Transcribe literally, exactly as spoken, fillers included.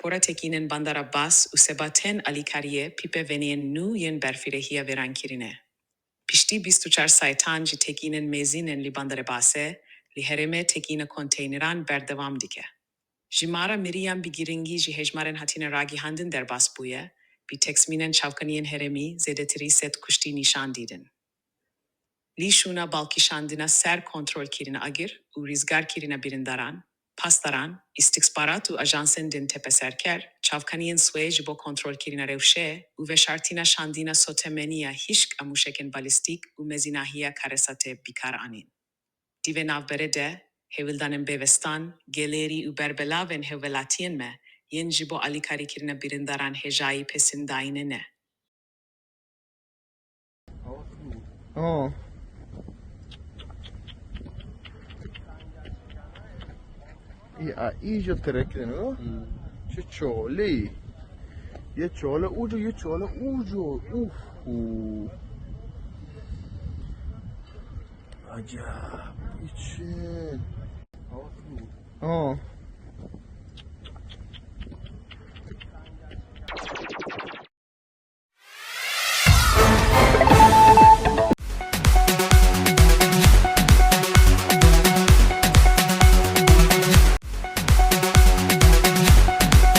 Gora tekînên Bandara Bas û seba tên alîkariyê pîpe veniyên nû yên berfîrehiya vêrankirine. Piştî bîst û çar saetan ji tekînên mêzîn ên li Bandara Basê, li herêmê tekîna konteyneran berdewam dike. Jimara miriyan bi girîngî ji hejmarên hatine ragihandin derbas bûye, bi texmînên çavkaniyên herêmî zêdetirî sed kuştî nîşan dîtin. Li şûna balkişandina ser kontrolkirina agir û rizgarkirina birindaran, pasdaran, îstixbarat û ajansên din tepeserker, çavkaniyên swê ji bo kontrolkirina rewşê û veşartina şandina sotemeniya hişk a mûşekên balîstîk û mezînahiya karesatê bi kar anîn. Di vê navberê de, hêwildanên bêvestan, gelêrî û berbelavên hevwelatiyên me yên ji bo alîkarîkirina birindaran hêjayî pêsindayîne ne. Aa. Ya, iyice terekten o. Şu çoli. Ya çoli ucu, ya çoli ucu. Uf. Acayip için. Aa.